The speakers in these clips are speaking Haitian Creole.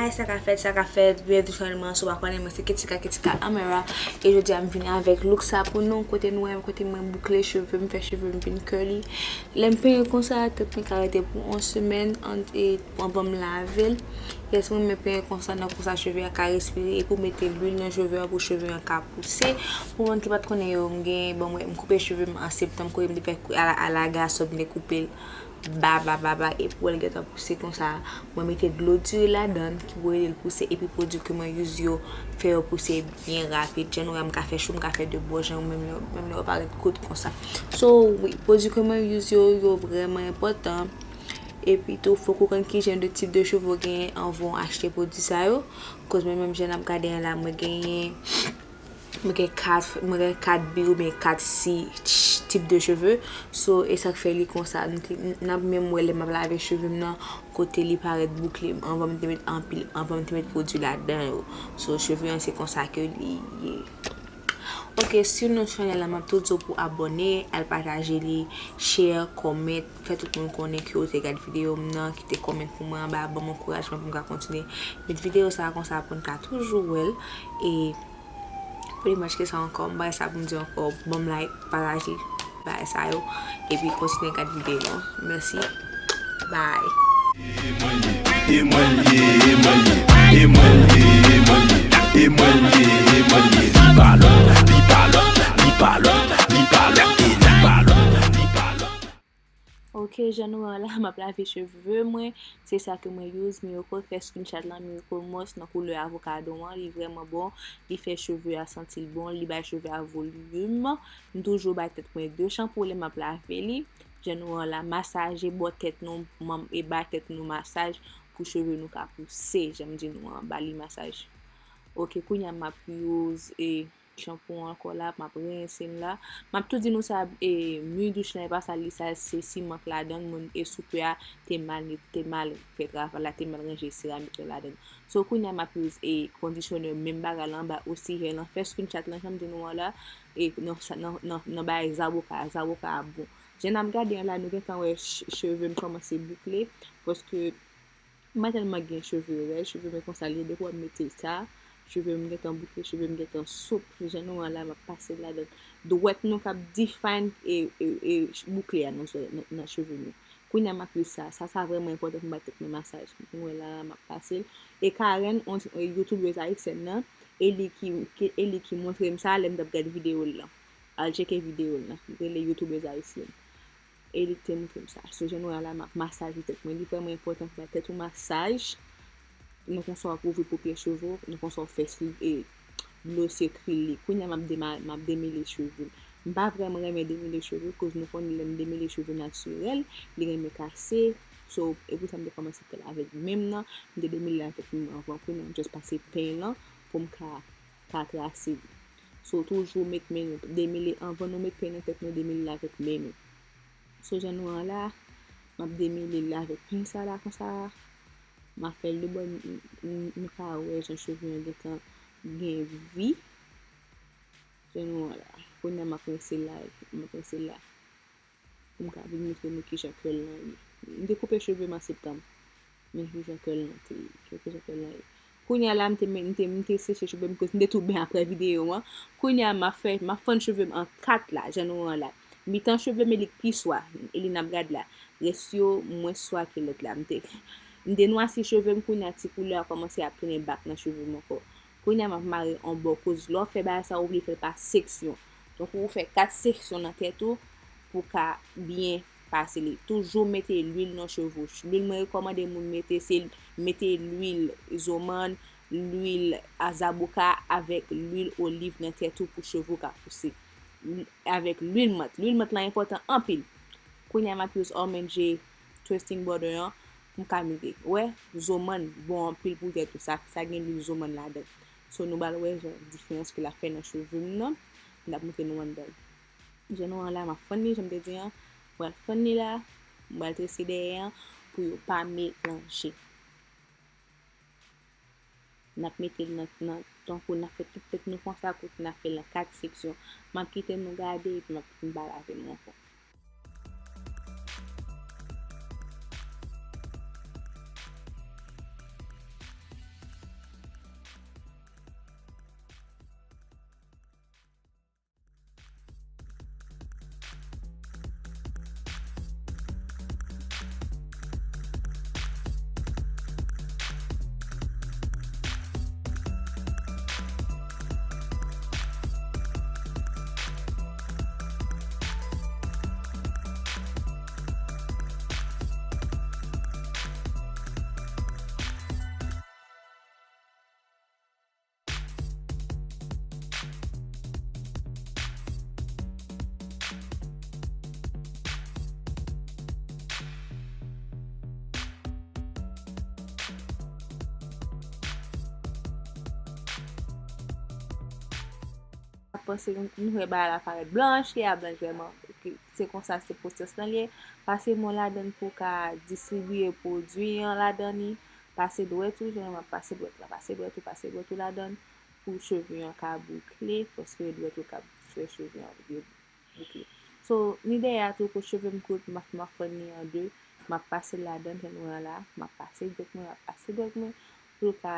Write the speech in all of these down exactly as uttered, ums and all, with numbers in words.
Sa ka fèt, sa ka fèt, byenveni sou chanèl mwen, si w pa konnen, mwen se Ketika, Ketika Amera, e jodi a m vin avèk look sa pou nou, kote nou wè, kote mwen boukle cheve m, fè cheve m vin curly. Lè m penyen konsa, tèt mwen ka rete pou yon semèn, an-, e, anvan m lave l. Yes, mwen renmen penyen konsa, nan konsa cheve a ka respire, epi w mete lwil nan cheve a pou cheve a ka pouse. Pou moun ki pa t konnen yo, m gen, bon, mwen, m koupe cheve m an septanm, kote m te fè kou-, ala, ala gason, m te koupe l ba, ba, ba, ba, epi w wè l gentan pouse konsa. Mwen mete dlo diri ladan l ki pou ede l pouse, epi pwodui ke mwen use yo fè yo pouse byen rapid. Jan nou wè, m ka fè chou, m ka fè de bò, jan menm lè, menm lè yo parèt kout konsa. So, wi, pwodui ke mwen use yo, yo vrèman enpòtan. Epi tou, fòk ou konn ki jan de tip de cheve w genyen anvan w achte pwodui sa yo. Koz mwen menm jan n ap gade an la, mwen genyen, mwen gen kat, mwen gen kat B oubyen kat C tip de cheve. So, e sa k fè li konsa. Nou te, n ap menm wè lè m ap lave cheve m nan, kote li parèt boukle. Anvan m te met anpil, anvan m te met pwodui ladan yo. So, cheve an se konsa ke li ye. Ok, si w nan chanèl la, m ap tou di w pou abòne, al pataje li, share, comment, fè tout moun konnen ke w te gad videyo m nan, kite comment pou mwen anba, ban m ankourajman pou m ka kontinye met videyo sa a konsa pou n ka toujou wè l. E pou li manke sa ankò, m bay sa pou m di ankò, ban m like, pataje bagay sa yo, epi kontinye gad videyo an. Mèsi. Bye. Ok, jan nou wè an la, m ap lave cheve mwen. Se sa ke mwen use, Miracle, fè screenshot lan, Miracle Mousse nan koulè avokado an. Li vrèman bon. Li fè cheve a santi l bon. Li bay cheve a volim. M toujou bay tèt mwen de chanpou lè m ap lave li. Jan nou wè an la, masaje bò tèt nou, manm, e ba tèt nou masaj pou cheve nou ka pouse, jan m di nou an, ba li masaj. Ok, kounye a m ap use, e, chanpou an ankò la, m ap rense l la. M ap tou di nou sa, e, mi douch lan, e pa sa li sal, se siman k ladan l, moun, e, soupè a te mal, te mal fè travay la, te mal ranje seramik lan ladan l. So, kounye a m ap use, e, kondisyonè, menm bagay la anba osi, jèl lan, fè screenshot lan, jan m di nou an la, e, nan, nan, nan, nan bagay zaboka, zaboka a bon. Jan n ap gade an la, nou gentan wè ch-, cheve m kòmanse boukle, paske m pa tèlman gen cheve rèd, cheve m konsa l ye, depi w ap mete sa, cheve m gentan boukle, cheve m gentan soup. Jan nou wè an la, m ap pase l ladan. Dwèt nou k ap define e, e, e boukle a nan, nan, nan cheve nou. Kounye a m ap use sa, sa, sa vrèman enpòtan pou m bay tèt mwen masaj. Nou wè la, m ap pase l. E Karen, on, e, youtubeuse ayisyèn nan, e li ki, ki, e li ki montre m sa lè m t ap gad videyo l lan. Al tcheke videyo l lan. Li rele youtubeuse ayisyèn. E li te montre m sa. So, jan nou wè la, m ap masaje tèt mwen. Li vrèman enpòtan pou bay tèt ou masaj. Nan konsa w ap ouvri popyè cheve w, nan konsa w fè sou, e, dlo sekri li. Kounye a m ap dema-, m ap demele cheve m. M pa vrèman renmen demele cheve, koz nou konnen lè m demele cheve natirèl, li renmen kase. So, e pou sa m te kòmanse fè l avèk men m nan. M te demele l avèk men m anvan. Kounye a m just pase peny lan pou m ka, ka trase li. So, toujou met men nou, demele anvan nou met peny nan tèt nou, demele l avèk men nou. So, jan nou an la, m ap demele l avèk peny sa la konsa. M ap fè l de bò, m, m, m, nou ka wè jan cheve an gentan gen vi. Jan nou an la. Kounye a m ap rense l la, m ap rense l la. Pou m ka vin montre nou kijan curl lan ye. M te koupe cheve m an septanm. Men kijan curl lan te ye. Kijan curl lan ye. Kounye a la, m te, m te, m te seche cheve m, koz m te tou ben apre videyo an. Kounye a, m ap fè, m ap fann cheve m an kat la, jan nou wè an la. Mitan cheve m, e li k pi swa, e li n ap gad la. Rès yo, mwens swa ke lòt la. M te, m te nwasi cheve m, kounye a, ti koulè a kòmanse ap tounen back nan cheve m ankò. Kounye a, m ap mare on bò, koz lè w fè bagay sa, w oblije fè l pa seksyon. Donk, ou fè kat seksyon nan tèt ou pou w ka byen pase li. Toujou mete lwil nan cheve w. Lwil mwen rekòmande moun mete, se mete lwil zomann, lwil zaboka avèk lwil oliv nan tèt ou pou cheve w ka pouse. Avèk lwil mant. Lwil mant lan enpòtan anpil. Kounye a m ap use Almond Joy Twisting Butter an pou m ka mete. Wè, zomann bon anpil pou tèt ou. Sa, sa gen lwil zomann ladan. So, nou pral wè jan diferans ke l ap fè nan cheve m nan. M ap montre nou anndan l. Jan nou an la, m ap fann li, jan m te di an. M pral fann li la. M pral trese dèyè an pou yo pa melanje. N ap mete l nan, nan, tankou n ap fè tout tèt nou konsa, kote n ap fè l an kat seksyon. M ap kite nou gade, epi m ap vin pale avè nou ankò. Panse nou, nou wè bagay la parèt blanch, li a blanch vrèman. Ok, se konsa, se pwosès lan li ye. Pase men w ladann pou w ka distribiye pwodui an ladan li. Pase dwèt ou, jan m ap pase dwèt la, pase dwèt ou, pase dwèt ou ladann pou cheve an ka boukle, paske dwèt ou ka fè cheve an boukle. So, ni dèyè a tou, kot cheve m kout, m ap, m ap fann li an de, m ap pase l ladann, jan nou wè la, m ap pase dwèt mwen, m ap pase dwèt mwen, pou l ka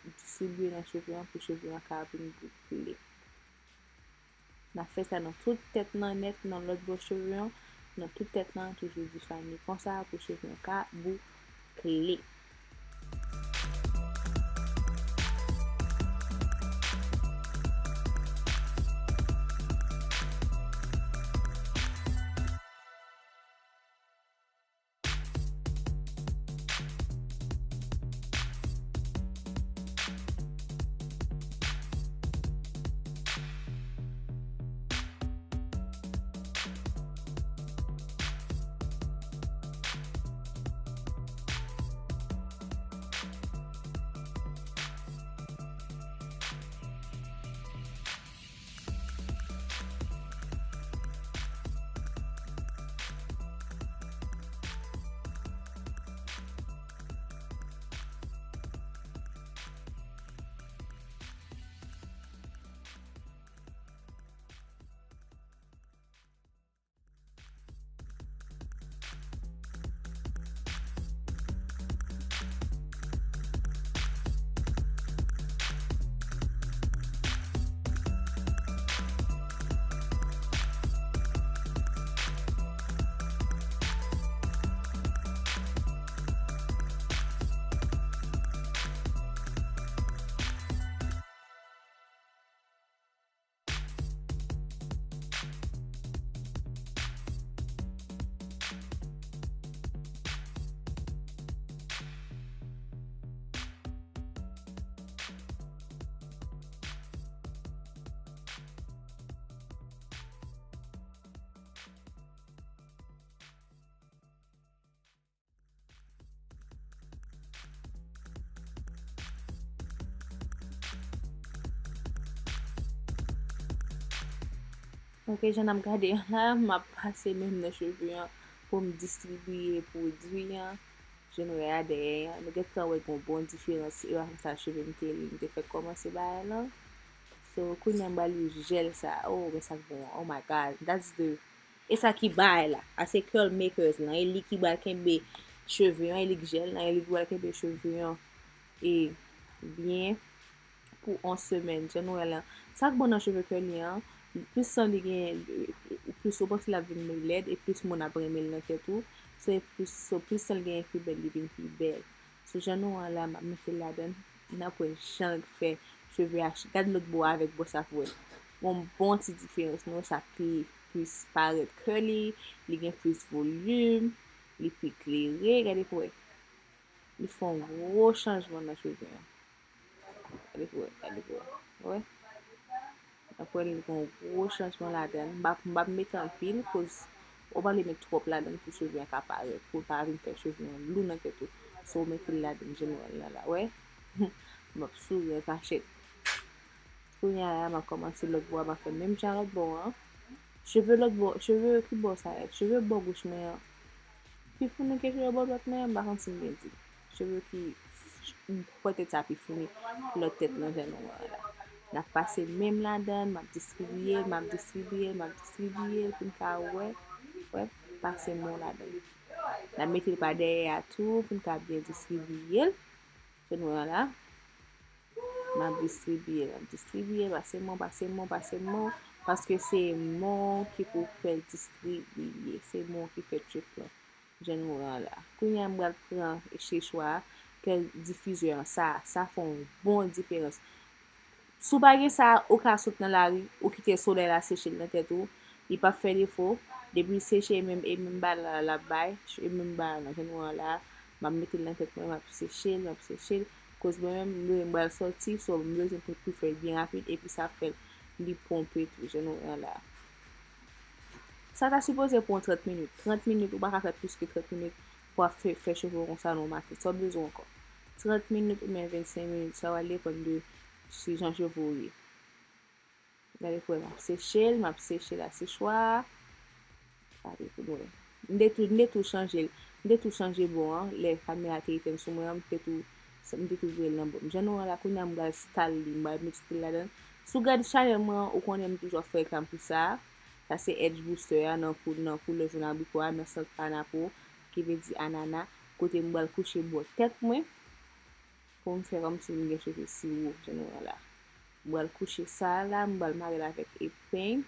distribiye nan cheve an, pou cheve an ka vin boukle. N ap fè sa nan tout tèt lan nèt, nan lòt bò cheve an, nan tout tèt lan, toujou define li konsa pou cheve an ka boukle. Ok, jan n ap gade an la, m ap pase men m nan cheve an pou m distribiye pwodui an. Jan nou wè a dèyè an, nou gentan wè gen yon bon diferans. E pa konsa cheve m te ye, m te fèk kòmanse bagay lan. So, kounye a m pral youse jèl sa. Oh, men sa k bon. Oh my God, that's the E sa ki bay la. A se curl makers lan. E li ki pral kenbe cheve an, e li k jèl lan, e li ki pral kenbe cheve an. E byen pou yon semèn. Jan nou wè la. Sa k bon nan cheve curly an, plis san li gen, plis ou panse l ap vin lèd, e plis moun ap renmen l nan tèt ou. Se plis, so plis san l genyen pi bèl, li vin pi bèl. So jan nou wè la, m ap mete l ladann. N ap wè jan l fè cheve a. Gad lòt bò a avèk bò sa pou wè. Gon bon ti diferans, non, sa pi plis parèt curly, li gen plis volim, li pi klere, gade pou wè. Li fè yon gwo chanjman nan cheve an. Gade pou wè, gade pou wè. Wè? N ap wè li gen yon gwo chanjman ladann. M p ap, m p ap mete anpil, koz ou pa vle met twòp ladann pou cheve an ka parèt, pou l pa vin fè cheve an lou nan tèt ou. So, ou mete l ladann, jan nou wè l la, wè? M ap souri an kachèt. Kounye a la, m ap kòmanse lòt bò a, m ap fè menm jan lòt bò an. Cheve lòt bò, cheve ki bò sa ye? Cheve bò goch mwen an pi founi ke cheve bò dwat mwen an, m pa santi m byen di. Cheve ki, m kwè tèt sa pi founi ke lòt tèt lan jan nou wè la. N ap pase men m ladann, m ap distribiye l, m ap distribiye l, m ap distribiye l pou n ka wè, wè, pase men w ladann. N ap mete l pa dèyè a tou pou n ka byen distribiye l. Jan nou wè la. M ap distribiye l, m ap distribiye l, pase men w, pase men w, pase men w, paske se men w ki pou fè l distribiye, se men w ki fè trik lan. Jan nou wè an la. Kounye a m pral pran sechwa, kèl difizè an, sa, sa fè yon bon diferans. Si w pa gen sa, ou ka sot nan lari, ou kite solèy la seche l nan tèt ou, li p ap fè defo. Depi l seche, e menm, e menm bagay la l ap bay, e menm bagay la, jan nou wè an la, m ap mete l nan tèt mwen, m ap seche l, m ap seche l. Koz mwen menm, m bezwen m pral sòti, so m bezwen pou, pou fè l byen rapid, epi sa ap fè l, li ponpe tou, jan nou wè an la. Sa ta sipoze pran trant minit. Trant minit, ou pa ka fè plis ke trant minit pou w ap fè, fè cheve w konsa nan yon maten. Sa w bezwen ankò? Trant minit oubyen vennsenk minit, sa va depann de si jan cheve w ye. Gade pou wè, m ap seche l, m ap seche l a sechwa. Gade pou nou wè. M te tou, m te tou chanje l. M te tou chanje bò an. Lè kamera te etèn sou mwen an, m te tou, m te tou vire l nan bò m. Jan nou wè la, kounye a m pral style li, m pral met stil ladan l. Si w gade chanèl mwen an, ou konnen m toujou ap fè reklam pou sa. Sa se Edge Booster a nan kou-, nan koulè jòn abriko a, nan sant panapo, ki vle di anana, kote m pral kouche bò tèt mwen. Pou m fè kòmsi m gen cheve siwo, jan nou wè la. M pral kouche sa a la, m pral mare l avèk epeng.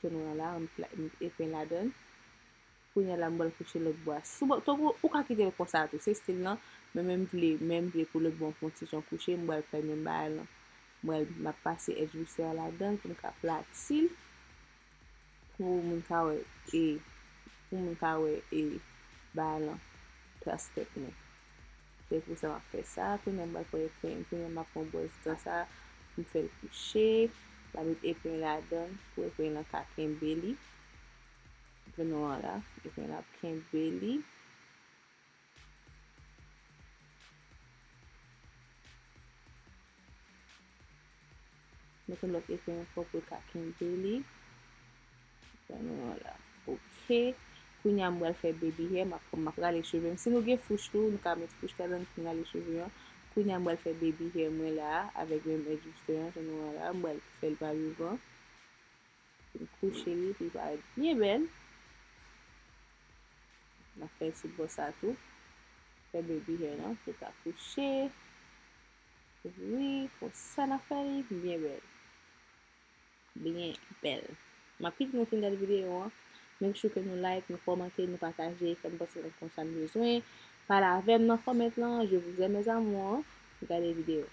Jan nou wè la, m pla-, m epeng ladan l. Kounye a la, m pral kouche lòt bò a. Sou bò, tankou ou ka kite l konsa tou, se stil lan, men, men m vle, men m vle pou lòt bò an fè yon ti jan kouche, m pral fè menm bagay lan. M pral, m ap pase Edge Booster a ladan l pou m ka plati l. Pou moun ka wè, e, pou moun ka wè, e, bagay lan, tras tèt mwen. Se pou sa m ap fè sa. Kounye a m pral pran epeng, kounye a m ap pran bwòs dan sa, pou m fè l kouche. M ap met epeng ladan l, pou epeng lan ka kenbe li. Jan nou wè la, epeng lan ap kenbe li. Met yon lòt epeng ankò pou l ka kenbe li. Jan nou wè la. Ok. Kounye a m pral fè baby hair, m ap, m ap rale cheve m. Si nou gen fouch tou, nou ka met fouch ladan l pou n rale cheve an. Kounye a m pral fè baby hair mwen la a, avèk menm Edge Booster an, jan nou wè la, m pral fè l pa devan. Pou l kouche li, pou l parèt byen bèl. M ap fè l sou bò sa tou. Fè baby hair lan, pou l ka kouche. Wi, konsa n ap fè li, byen bèl. Byen bèl. M ap kite nou fin gade videyo an. Make sure ke nou like, nou kòmante, nou pataje, fè m panse nou konn sa n bezwen. Pale avè m nan comment lan, je vous aime mes amours. Gade videyo.